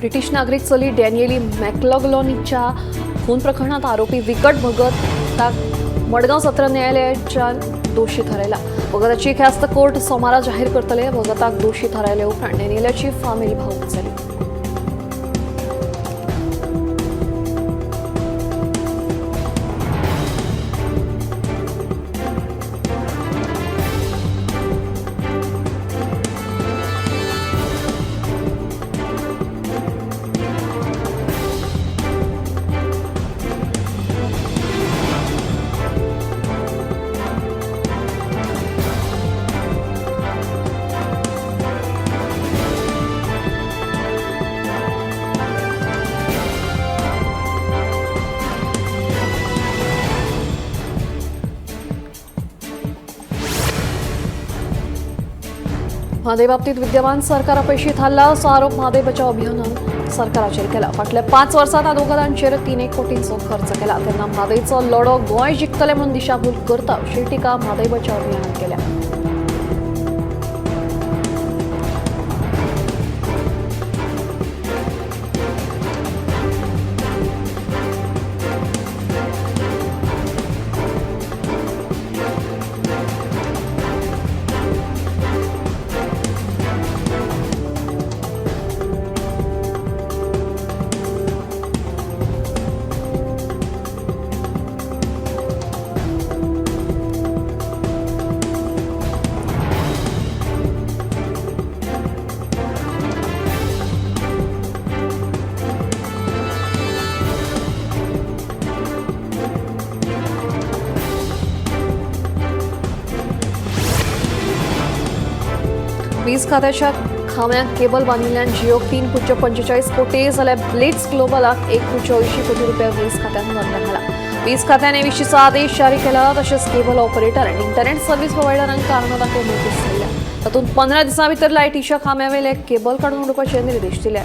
British नागरीक चली डॅनियली मॅकलॉगलॉनीच्या खून प्रकरणात आरोपी विकट भगत मडगांव सत्र न्यायालयाच्या दोषी थारायला. भगताची ख्यास्त कोर्ट सोमारा जाहीर करतले. भगताक दोषी थारायले उपरांत डॅनियलाची फामील भावूक जाली. म्हादय बाबतीत विद्यमान सरकार अपेशी थारला असो आरोप म्हादय बचाव अभियानान सरकाराचेर केला. फाटल्या 5 वर्सांत आदवोगादांचेर 3 कोटींचो खर्च केला. तेन्ना म्हादयचो लढो गोंय जिखतले म्हणून दिशाभूल करता अशी टिका म्हादय बचाव अभियानान केल्या. वीज खात्याच्या खांब्याक केबल बांदिल्ल्यान जियोक 3.45 कोटी जाल्यार ब्लिट्स ग्लोबलाक 1.80 कोटी रुपया वीज खात्यान दंड घाला. वीज खात्यान हे विशींचो आदेश जारी केला. तशेंच केबल ऑपरेटर आनी इंटरनेट सर्व्हिस प्रोव्हायडरांक कारणां दाखोवन नोटीस धाडल्या. तातूंत 15 दिसां भितर लायटीच्या खांब्यावेले केबल काडून उडोवपाचे निर्देश दिले.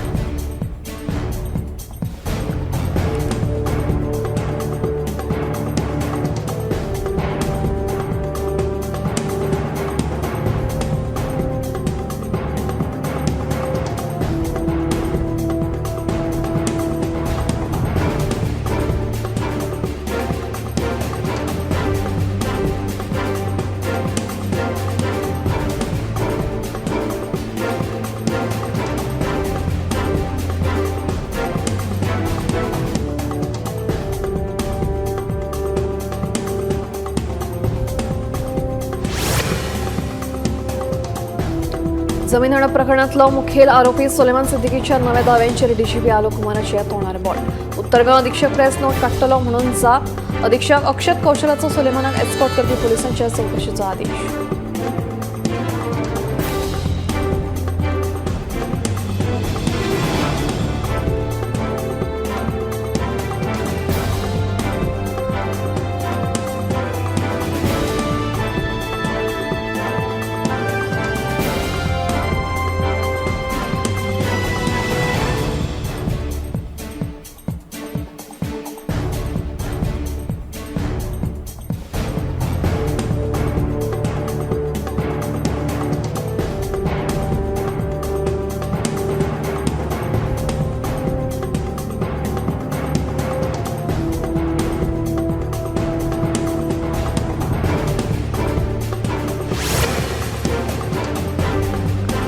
जमीन हडप प्रकरणातलो मुखेल आरोपी सुलेमान सिद्दीकीच्या नव्या दाव्यांचेर डीजीपी आलोक कुमाराच्या तोंडार बोट. उत्तर गोंय अधीक्षक प्रेस नोट काडटलो म्हणून जाप. अधीक्षक अक्षत कौशलाचो सुलेमानाक एस्कॉर्ट करपी पुलिसांच्या चवकशीचो आदेश.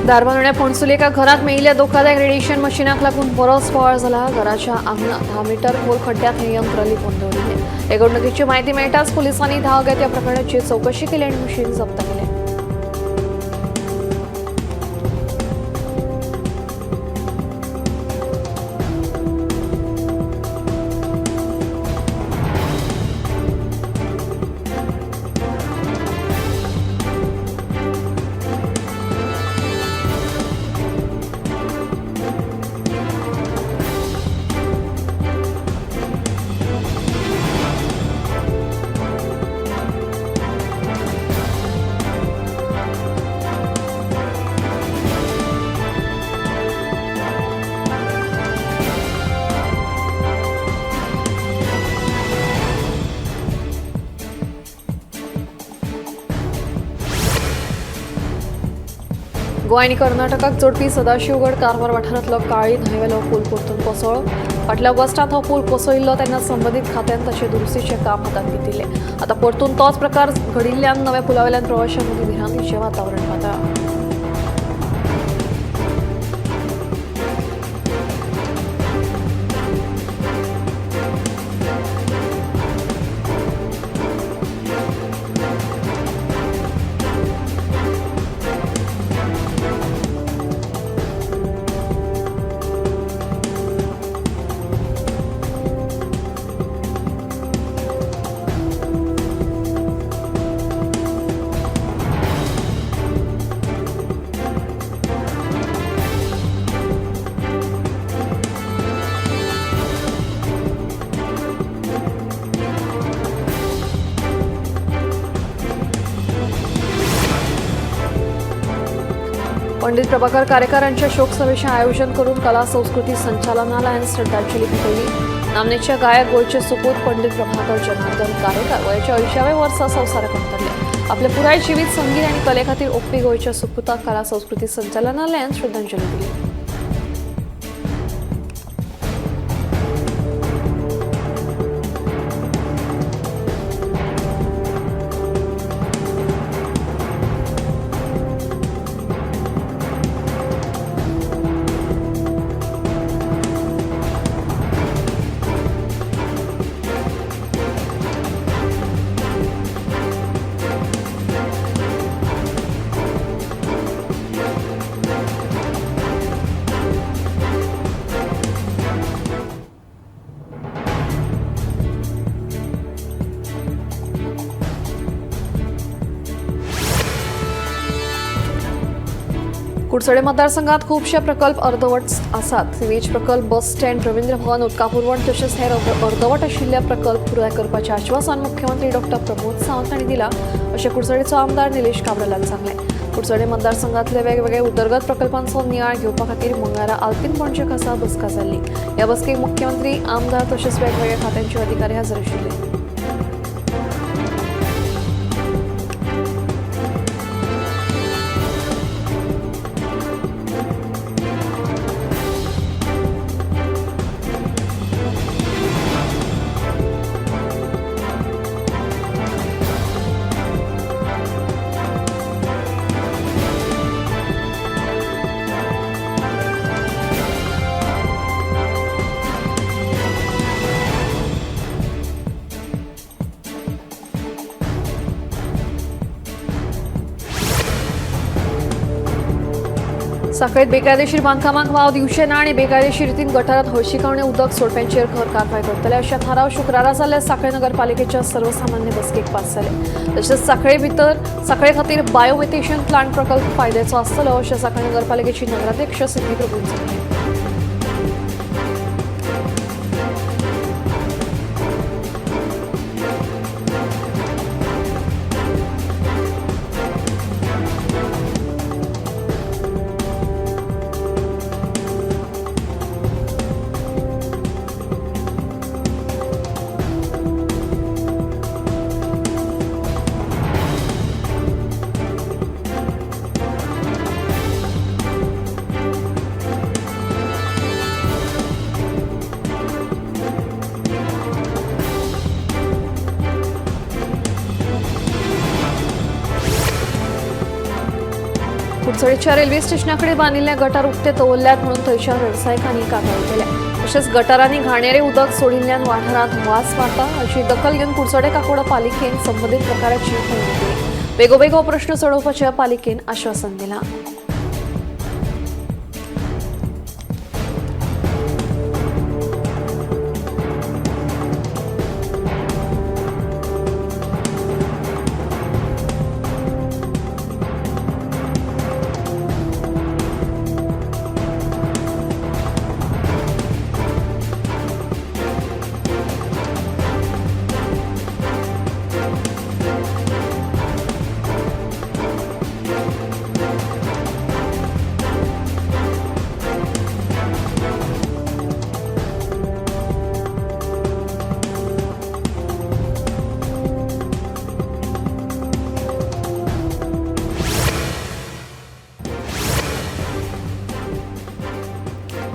धारबांदोड्या पणसुली एका घरात मेळिल्ल्या धोकादायक रेडिएशन मशिनाक लागून बरोच बोवाळ जाला. घराच्या आंगणात 10 मीटर खोल खड्ड्यात हे यंत्र लिपोवन दवरिल्लें. हे घडणुकेची माहिती मेळटाच पोलिसांनी धांव घेत ह्या प्रकरणाची चवकशी केली आनी मशीन जप्त केलें. गोवा आनी कर्नाटकाक जोडपी सदाशिवगड कारवार वाठारांतलो काळी न्हंयवेलो पूल परतून कोसळ्ळो. फाटल्या ऑगस्टांत हो पूल कोसळिल्लो तेन्ना संबंदीत खात्यान ताचे दुरुस्तीचें काम हातांत घेतिल्लें. आतां परतून तोच प्रकार घडिल्ल्यान नव्या पुलावेल्यान प्रवाशां मदीं भिरांतीचें वातावरण पातळ्ळां. पंडित प्रभाकर कारेकरांच्या शोकसभेचें आयोजन करून कला संस्कृती संचालनालयान श्रद्धांजली भेटयली. नामनेचे गायक गोंयचे सुपूत पंडित प्रभाकर जनार्दन कारेकर वयाच्या 80व्या वर्सा संवसाराक अंतरले. आपले पुराय जिवीत संगीत आनी कले खातीर ओंपपी गोंयच्या सुपुताक कला संस्कृती संचालनालयान श्रद्धांजली दिली. कुडचडे मतदारसंघात खूबशे प्रकल्प अर्दवट आसात. सिवेज प्रकल्प, बस स्टँड, रवींद्र भवन, उदका पुरवण तशेंच हेर अर्दवट आशिल्ले प्रकल्प पुराय करपाचें आश्वासन मुख्यमंत्री डॉक्टर प्रमोद सावंत हांणी दिलां अशें कुडचडेचो आमदार निलेश काब्रालान सांगलें. कुडचडे मतदारसंघातले वेगवेगळे उदरगत प्रकल्पांचो नियाळ घेवपा खातीर मंगळारा आल्तीन पणजे खासा बसका जाल्ली. ह्या बसकेक मुख्यमंत्री, आमदार तशेंच वेगवेगळ्या खात्यांचे अधिकारी हजर आशिल्ले. सांखळेत बेकायदेशीर बांदकामाक वाव दिवचे ना आनी बेकायदेशीर रितीन गटारात हळशिकावणे उदक सोडप्यांचेर खर कारवाय करतले अशा थाराव शुक्रारा जाल्ल्या सांखळे नगरपालिकेच्या सर्वसामान्य बसकेक पास जाले. तशेंच सांखळे खातीर बायोमिथेशन प्लांट प्रकल्प फायद्याचो आसतलो अशें सांखळे नगरपालिकेची नगराध्यक्ष सिद्धी प्रभून सांगलें. कुडचडेच्या रेल्वे स्टेशनाकडे बांदिल्ले गटार उक्ते दवरल्यात म्हणून थंयच्या वेवसायिकांनी कागाळ केल्या. तशेंच गटारांनी घाणेरे उदक सोडिल्ल्यान वाठारांत वास मारता अशी दखल घेवन कुडचडे काकोडा पालिकेन संबंदीत प्रकाराची पळोवणी केली. बेगोबेग हो प्रश्न सोडोवपाचें पालिकेन आश्वासन दिलां.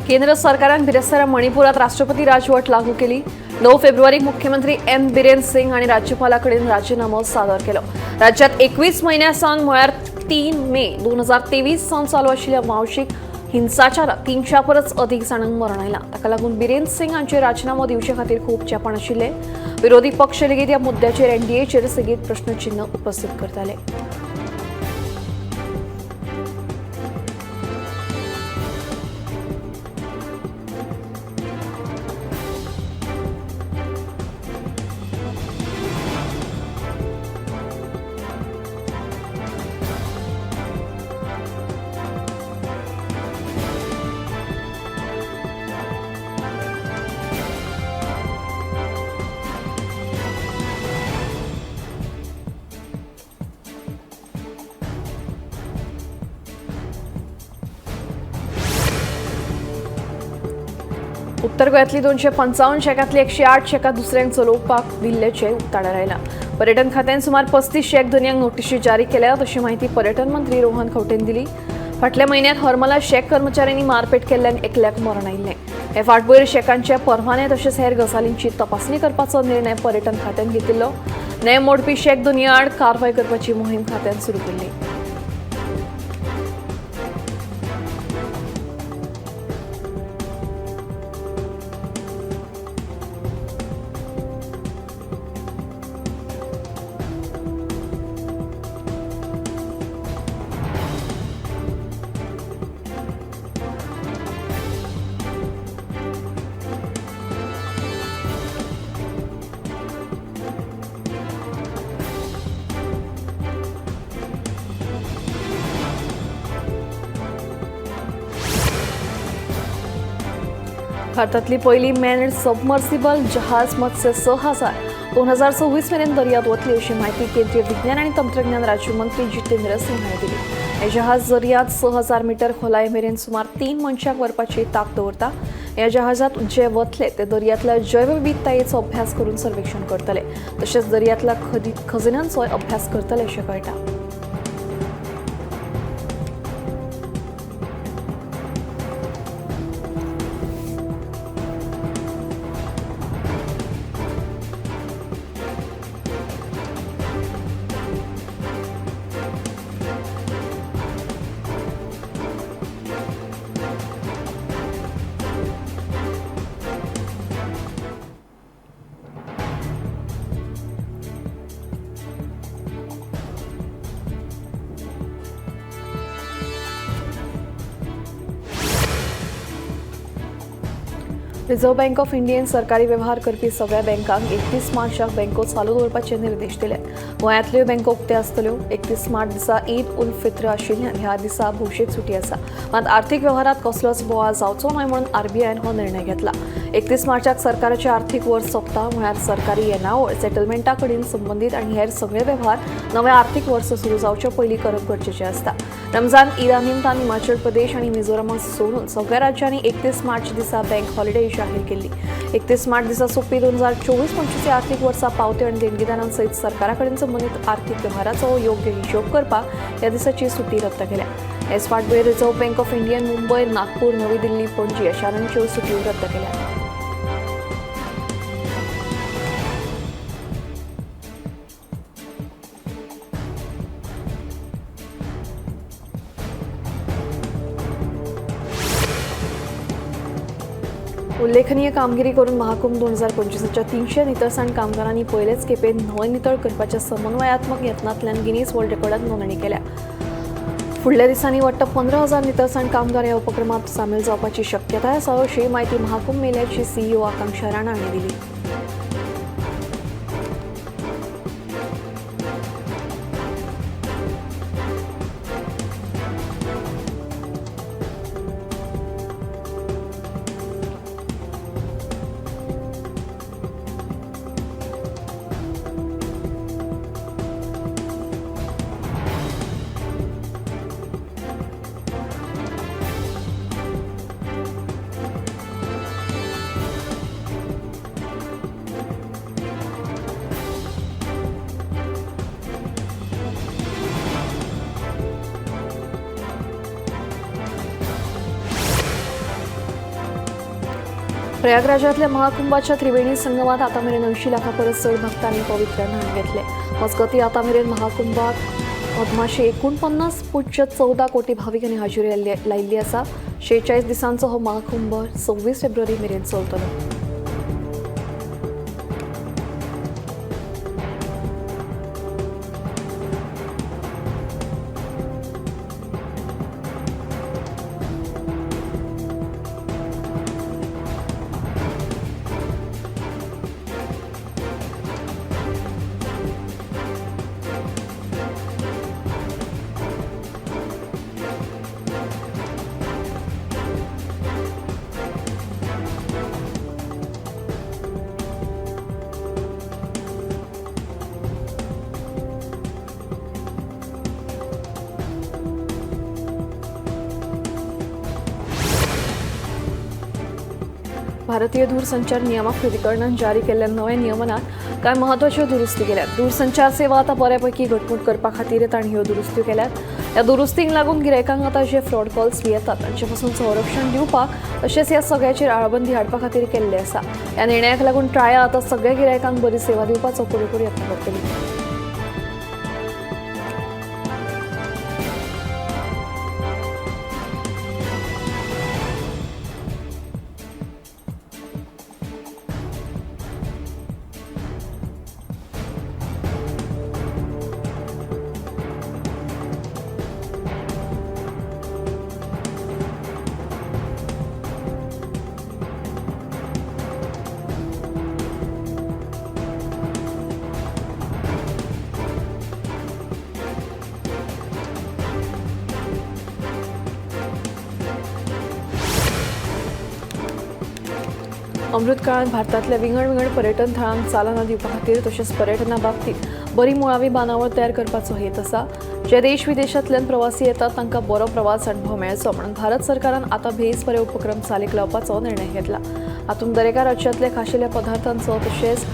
केंद्र सरकारान बिरेस्तारा मणिपुरात राष्ट्रपती राजवट लागू केली. 9 फेब्रुवारीक मुख्यमंत्री एम बिरेन सिंग आनी राज्यपाला कडेन राजीनामो सादर केलो. राज्यात 21 म्हयन्यां सावन म्हळ्यार 3 मे 2023 सावन चालू आशिल्ल्या वांशिक हिंसाचारात 300 परस अदीक जाणांक मरण आयलां. ताका लागून बिरेन सिंग हांचे राजीनामो दिवचे खातीर खूब चेपण आशिल्लें. विरोधी पक्ष लेगीत ह्या मुद्द्याचेर एनडीएचेर सेगीत प्रश्नचिन्ह उपस्थित करताले. उत्तर गोंयांतली 255 शॅकांतली 108 शॅकां दुसऱ्यांक चलोवपाक दिल्ल्याचें उक्ताडार आयलां. पर्यटन खात्यान सुमार 35 शॅक धनयांक नोटिशी जारी केल्यात अशी म्हायती पर्यटन मंत्री रोहन खंवटेन दिली. फाटल्या म्हयन्यांत हरमला शॅक कर्मचाऱ्यांनी मारपेट केल्ल्यान एकल्याक मरण आयिल्लें. हे फाटभुंयेर शॅकांचे परवाने तशेंच हेर गजालींची तपासणी करपाचो निर्णय पर्यटन खात्यान घेतिल्लो. नेम मोडपी शॅक धनयां आड कारवाय करपाची मोहीम खात्यान सुरू केल्ली. भारतातली पहिली मॅन्ड सबमर्सिबल जहाज मत्स्य 6000 2026 मेरेन दर्यात वतली अशी माहिती केंद्रीय विज्ञान आणि तंत्रज्ञान राज्यमंत्री जितेंद्र सिंग हांणी दिली. हे जहाज दर्यात 6000 मीटर खोलाये मेरेन सुमार 3 मनशांक व्हरपाची तांक दवरता. ह्या जहाजात जे वतले ते दर्यांतल्या जैवविविधतायेचो अभ्यास करून सर्वेक्षण करतले, तशेंच दर्यांतल्या खजिन्यांचोय अभ्यास करतले अशें कळटा. रिझर्व्ह बँक ऑफ इंडियेन सरकारी व्यवहार करपी सगळ्या बँकांक 31 मार्चाक बँको चालू दवरपाचे निर्देश दिले. गोंयांतल्यो बँको उक्त्यो आसतल्यो. 31 मार्च दिसा ईद उल फित्र आशिल्ल्यान ह्या दिसा भौशीक सुटी आसा. मात आर्थिक व्यवहारात कसलोच बोवाळ जावचो न्हय म्हणून आरबीआयन हो निर्णय घेतला. 31 मार्चाक सरकाराचें आर्थिक वर्स सोंपता, म्हळ्यार सरकारी येणावळ सेटलमेंटा कडेन संबंदीत आनी हेर सगळे व्यवहार नवें आर्थिक वर्स सुरू जावचे पयलीं करप गरजेचें आसता. रमजान ईदा निमतान हिमाचल प्रदेश आनी मिझोरामाक सोडून सगळ्या राज्यांनी 31 मार्च दिसा बँक हॉलिडे जाहीर केल्ली. 31 मार्च दिसा सोंपपी 2024-25 आर्थिक वर्सा पावते आनी देणगीदारां सयत सरकारा कडेन संबंदीत आर्थिक व्यवहाराचो योग्य हिशोब करपाक ह्या दिसाची सुटी रद्द केल्या. हेच फाटभुंयेर रिझर्व्ह बँक ऑफ इंडियेन मुंबय, नागपूर, नवी दिल्ली, पणजी ह्या शारांच्यो सुटयो रद्द केल्या. उल्लेखनीय कामगिरी करून महाकुंभ 2025च्या 300 नितळसाण कामगारांनी पयलेच खेपे न्हंय नितळ करपाच्या समन्वयात्मक यत्नांतल्यान गिनीज वर्ल्ड रेकॉर्डात नोंदणी केल्या. फुडल्या दिसांनी वट्ट 15,000 नितळसाण कामगार ह्या उपक्रमात सामील जावपाची शक्यताय आसा अशी म्हायती महाकुंभ मेल्याची सीईओ आकांक्षा राणा हांणी दिली. प्रयागराजातल्या महाकुंभाच्या त्रिवेणी संगमात आता मेरेन 80 लाखां परस चड भक्तांनी पवित्र न्हाण घेतले। मजगती आता मेरेन महाकुंभाक अदमाशे 49.14 कोटी भाविकांनी हाजेरी लायिल्ली आसा। 46 दिसांचो हो महाकुंभ 26 फेब्रुवारी मेरेन चलतलो। भारतीय दूरसंचार नियामक प्राधिकरणान जारी केल्ल्या नव्या नियमनात कांय महत्वाच्यो दुरुस्ती केल्यात। दूरसंचार सेवा आतां बऱ्यापैकी घटमूट करपा खातीर तांणी ह्यो दुरुस्त्यो केल्यात। ह्या दुरुस्तींक लागून गिरायकांक आतां जे फ्रॉड कॉल्स बी येतात तांचे पासून संरक्षण दिवपाक तशेंच ह्या सगळ्याचेर आळाबंदी हाडपा खातीर केल्लें आसा। ह्या निर्णयाक लागून ट्राया आतां सगळ्या गिरायकांक बरी सेवा दिवपाचो पुरेपूर यत्न करतली। अमृतकाळांत भारतांतल्या विंगड विंगड पर्यटन थळांक चालना दिवपा खातीर तशेंच पर्यटना बाबतीत बरी मुळावी बांदावळ तयार करपाचो हेत आसा। जे देश विदेशांतल्यान प्रवासी येतात तांकां बरो प्रवास अणभव मेळचो म्हणून भारत सरकारान आतां भेस बरे उपक्रम चालीक लावपाचो निर्णय घेतला। हातूंत दरेका राज्यांतल्या खाशेल्या पदार्थांचो तशेंच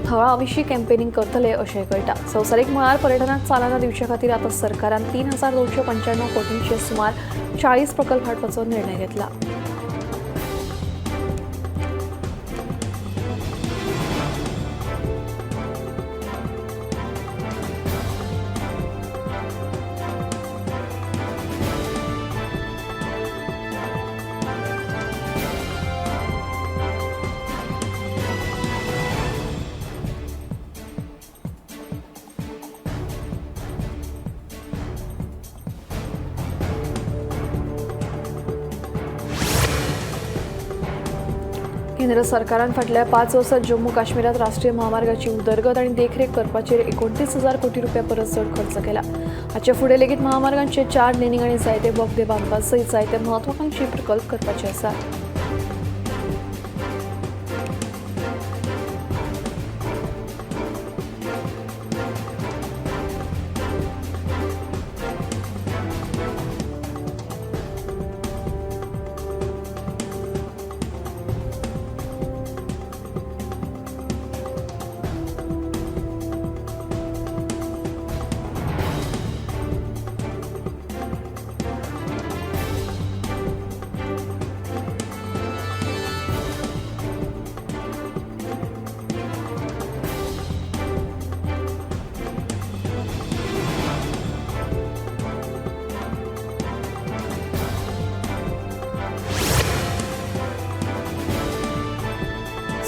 थळां विशीं कॅम्पेनिंग करतले अशें कळटा। संवसारीक मळार पर्यटनाक चालना दिवचे खातीर आतां सरकारान 3295 कोटींचे सुमार 40 प्रकल्प हाडपाचो निर्णय घेतला। केंद्र सरकारान फाटल्या 5 वर्सात जम्मू काश्मीरात राष्ट्रीय महामार्गाची उदरगत आनी देखरेख करपाचेर 29,000 कोटी रुपया परस चड खर्च केला। हाचे फुडें लेगीत महामार्गांचे 4 लेनींग आनी जायते बोगदे बांदपा सयत जायते म्हत्वाकांक्षी प्रकल्प करपाचे आसात।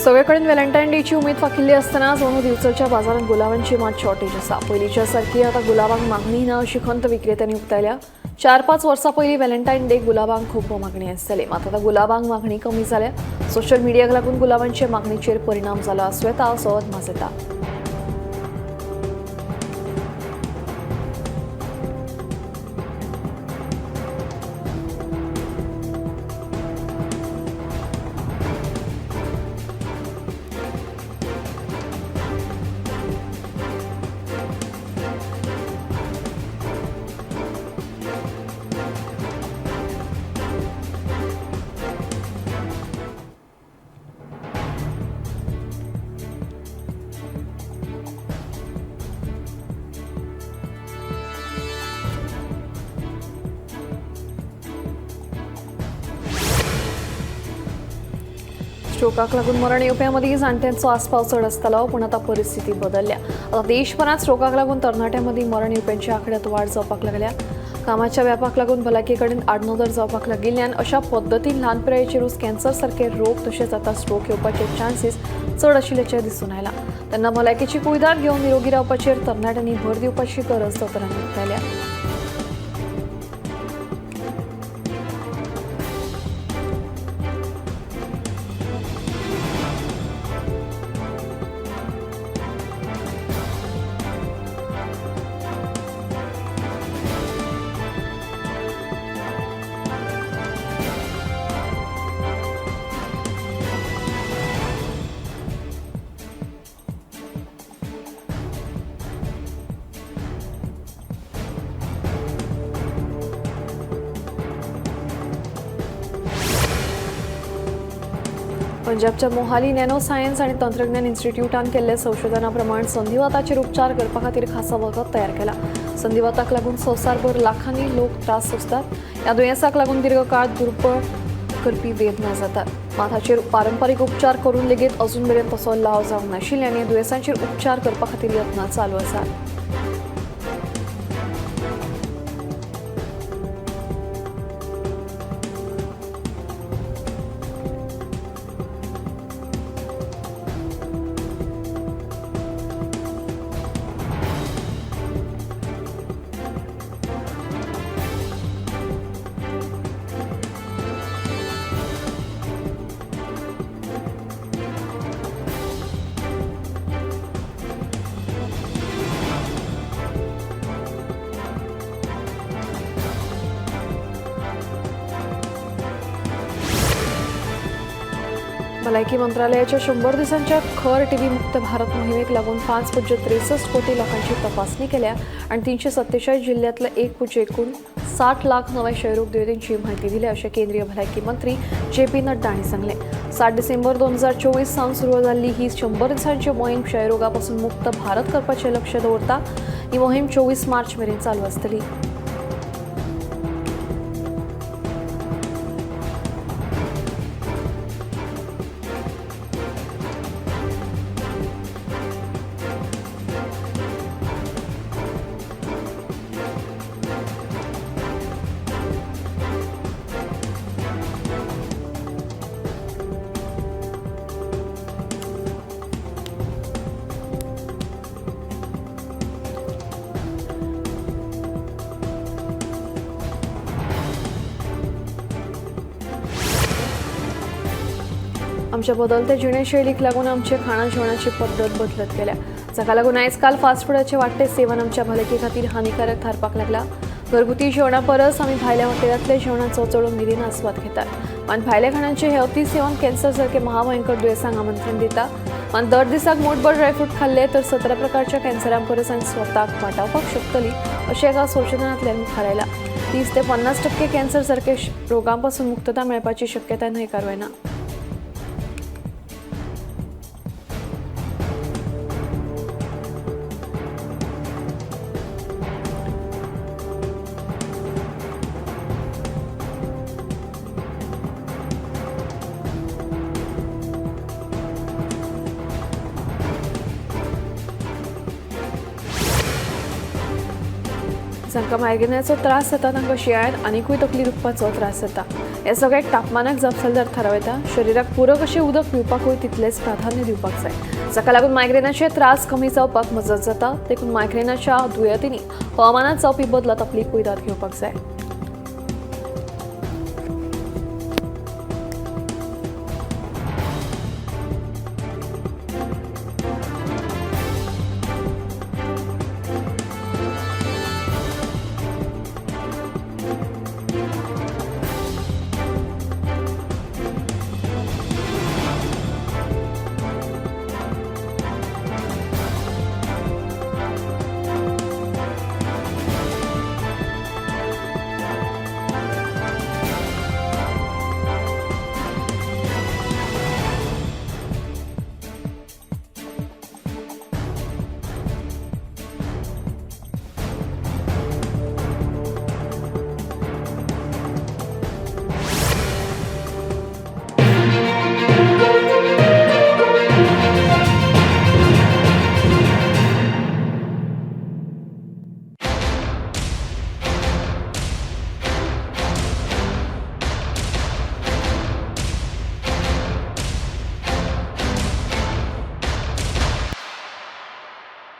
सगळेकडेन व्हॅलेंटायन डेची उमेद फाकिल्ली आसतना अंदू दिवचलच्या बाजारांत गुलाबांची मात शॉर्टेज आसा। पयलींच्या सारकी आतां गुलाबांक मागणी ना अशी खंत विक्रेत्यांनी उक्तायल्या। 4-5 वर्सां पयलीं व्हॅलेंटायन डेक गुलाबांक खूब मागणी आसताली, मात आतां गुलाबांक मागणी कमी जाल्या। सोशल मिडियाक लागून गुलाबांचे मागणीचेर परिणाम जाला आसूं येता असो अदमास येता। स्ट्रोकाक लागून मरण येवप्यां मदीं जाण्ट्यांचो आस्पाव चड आसतालो, पूण आतां परिस्थिती बदलल्या। आतां देशभरांत स्ट्रोकाक लागून तरणाट्यां मदीं मरण येवप्यांच्या आंकड्यांत वाड जावपाक लागल्या। कामाच्या व्यापाक लागून भलायके कडेन आडनदर जावपाक लागिल्ल्यान अशा पद्दतीन ल्हान पिरायेचेरूच कॅन्सर सारके रोग तशेंच आतां स्ट्रोक येवपाचे चान्सीस चड आशिल्ल्याचें दिसून आयलां। तेन्ना भलायकेची कुयदाद घेवन निरोगी रावपाचेर तरणाट्यांनी भर दिवपाची गरज दोतोरांनी उक्तायल्या। पंजाबच्या मोहाली नॅनो सायन्स आनी तंत्रज्ञान इन्स्टिट्यूटान केल्ल्या संशोधना प्रमाण संधिवाताचेर उपचार करपा खातीर खासा वखद तयार केला। संधिवाताक लागून संवसारभर लाखांनी लोक त्रास सोंसतात। ह्या दुयेंसाक लागून दीर्घकाळ दुर्बळ करपी वेदना जातात। मात हाचेर पारंपारीक उपचार करून लेगीत अजून मेरेन तसो लाव जावंक नाशिल्ल्यान दुयेंसांचेर उपचार करपा खातीर यत्न चालू आसात। भलायकी मंत्रालयाच्या 100 दिसांच्या खर टीबी मुक्त भारत मोहिमेक लागून 5.63 कोटी लोकांची तपासणी केल्या आणि 347 जिल्ह्यातल्या 1.59 लाख नव्या क्षयरोग दुयेंतींची माहिती दिल्या अशें केंद्रीय भलायकी मंत्री जे.पी. नड्डा हांणी सांगलें। 7 डिसेंबर 2024 सावन सुरू जाल्ली ही 100 दिसांची मोहीम क्षयरोगापासून मुक्त भारत करपाचें लक्ष दवरता। ही मोहीम 24 मार्च मेरेन चालू आसतली। आमच्या बदलत्या जिणेशैलीक लागून आमचे खाणा जेवणाची पद्दत बदलत गेल्या, जाका लागून आयजकाल फास्ट फुडाचे वाडटे सेवन आमच्या भलायके खातीर हानिकारक थारपाक लागला। घरगुती जेवणा परस आमी भायल्या हॉटेलांतल्या जेवणाचो चड उमेदीन आस्वाद घेतात आनी भायल्या खाणांचे हे अति सेवन कॅन्सर सारके महाभयंकर दुयेंसांक आमंत्रण दिता। आनी दर दिसाक मोटभर ड्रायफ्रूट खाल्ले तर 17 प्रकारच्या कॅन्सरां परस आनी स्वताक वाटावपाक शकतली अशें एका संशोधनांतल्यान मुखार आयलां। 30 ते 50% कॅन्सर सारके रोगां पासून मुक्तता मेळपाची शक्यताय न्हयकार जायना। जांकां मायग्रेनाचो त्रास जाता तांकां शिंयाळ्यांत आनिकूय तकली दुखपाचो त्रास जाता। हे सगळ्याक तापमानाक जापसालदार थारावं येता। शरिराक पुरक अशें उदक पिवपाकूय तितलेंच प्राधान्य दिवपाक जाय, जाका लागून मायग्रेनाचे त्रास कमी जावपाक मजत जाता। देखून मायग्रेनाच्या दुयेंतींनी हवामानांत जावपी बदलांत आपली कुयदाद घेवपाक जाय।